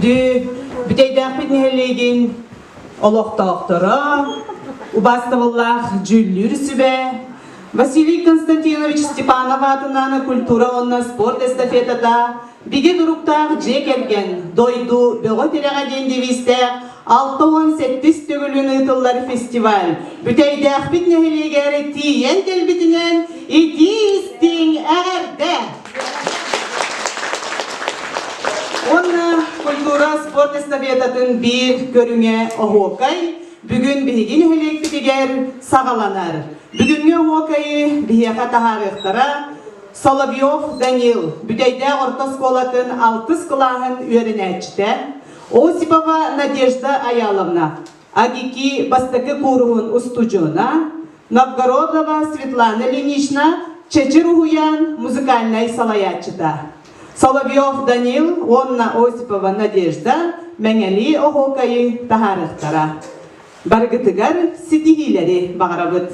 Күндү Бүтэйдээхпит нэһилиэгин олохтоохторо, убаастабыллаах дьүүллүүр сүбэ, Василий Константинович Степанов аатынан культура уонна спорт эстафетата бигэ туруктаах дьиэ кэргэн, дойду бөҕө тирэҕэ диэн девизтээх 67 төгүлүн ыытыллар фестиваль Бүтэйдээхпит нэһилиэгэр тиийэн кэлбитинэн итии-истиҥ эҕэрдэ! Уонна культура спорт эстафетатын биир көрүҥэ оһуокай бүгүн биһиги нэһилиэкпитигэр саҕаланар. Бүгүҥҥү оһуокайы биһиэхэ таһаарыахтара Соловьев Данил, Бүтэйдээх орто оскуолатын алтыс кылааһын үөрэнээччитэ, Осипова Надежда Аяловна, АГИКИ бастакы кууруһун устудьуона, Новгородова Светлана Ильинична Чэчир уһуйаан музыкальнай салайааччыта. Соловьев Данил уонна Осипова Надежда Мэҥэлии оһуокайы таһаарыахтара. Барыгытыгар ситиһиилэри баҕарабыт.